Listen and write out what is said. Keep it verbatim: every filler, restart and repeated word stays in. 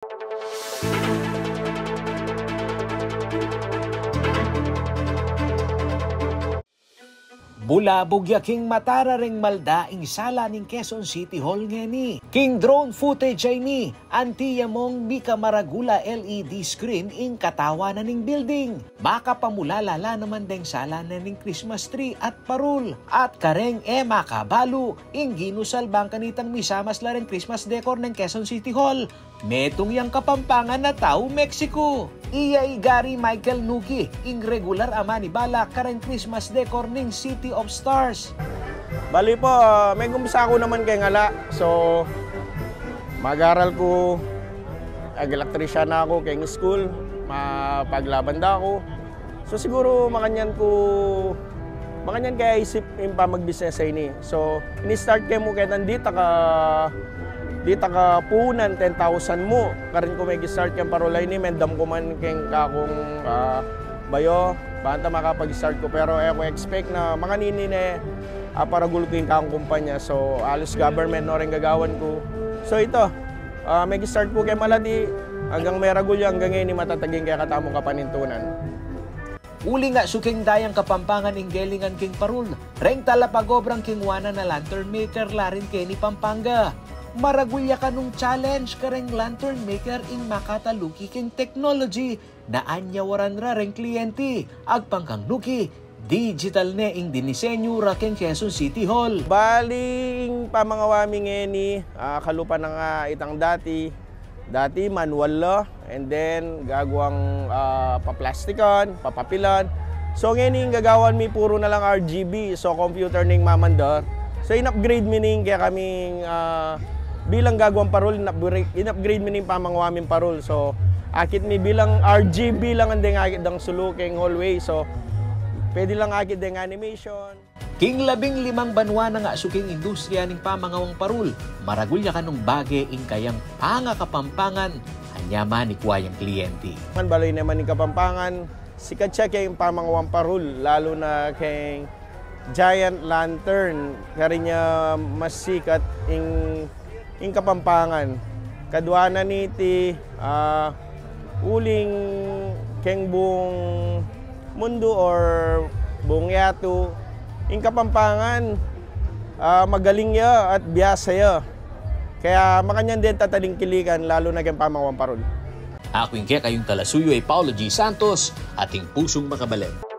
Bulabug ya king mata ra reng malda ing sala ning Quezon City Hall ngeni. King drone footage a ini, anti ya mong mika maragul a L E D screen ing katawan na ning building. Makapamulala la naman deng sala na ning Christmas tree at parul. At kareng e makabalu, ing ginusalbang kanitang misamas la reng Christmas decor neng Quezon City Hall. Metung yang Kapampangan a tau Mexico. Iya i Gary Michael Nuki, ing regular a manibala kareng Christmas decor ning City of Stars. Bali po, ah, megumpisa ku naman keng ala. So, mag-aral ku, ag-elektrisyana ku keng school, mapaglaban da ku. So, siguru makanyan ku, makanyan ke aisip ing pamag-business a ini. So, ini-start ke mu ketang ditak a, ditak a punan, ten thousand mu. Karin ku meg-start keng parul a ini, mendam ku man keng kakung, ah, bayo, banta makapag-start ku. Pero e ku expect na makanini ne aparagul ku ing kakung kumpanya. So, alus government no reng gagawan ku. So, ito, ah, meg-start ku keng malati, anggang meragul ya, anggang ngeni matatag ing kekatamung kapanintunan. Uling a suking dayang Kapampangan ing gelingan king parul, reng talapagobrang king wanan a lantern maker la rin keni Pampanga. Maragul ya kanung challenge kareng lantern maker ing makataluki king technology na anyawaran ra reng kliyenti. Agpang kang Nuki, digital ne ing dinisenyu ra keng Quezon City Hall. Bali, ing pamangawa mi ngeni, ah, kalupa na nga itang dati, dati manual la, and then gagawang, ah, paplastikan, papapilan. So, ngeni ing gagawan mi puru na lang R G B, so computer ning mamandar. So, in-upgrade mi ning kekaming, ah, bilang gagawang parul, in-upgrade, in-upgrade mi ning pamangawa ming parul. So, akit mi bilang R G B lang ing deng akit dang sulu keng hallway. So, pwede lang akit deng animation. King labing limang banwa na nga suking industriya ning pamangawang parul, maragul ya kanung bage ing kayang pangakapampangan, anya manikwa yang kliyenti. Man baloy naman ing Kapampangan, sikat ya keng pamangawang parul, lalu na keng giant lantern, karin ya mas sikat ing ing Kapampangan. Kadua na niti, ah, uling keng buung mundu or buung yatu, ing Kapampangan, ah, magaling ya at biyasa ya. Kaya makanyan den tatalingkilikan, lalu na keng pamangawang parul. Aku ing kekayung talasuyu ay Paolo G Santos, ating pusung makabalin.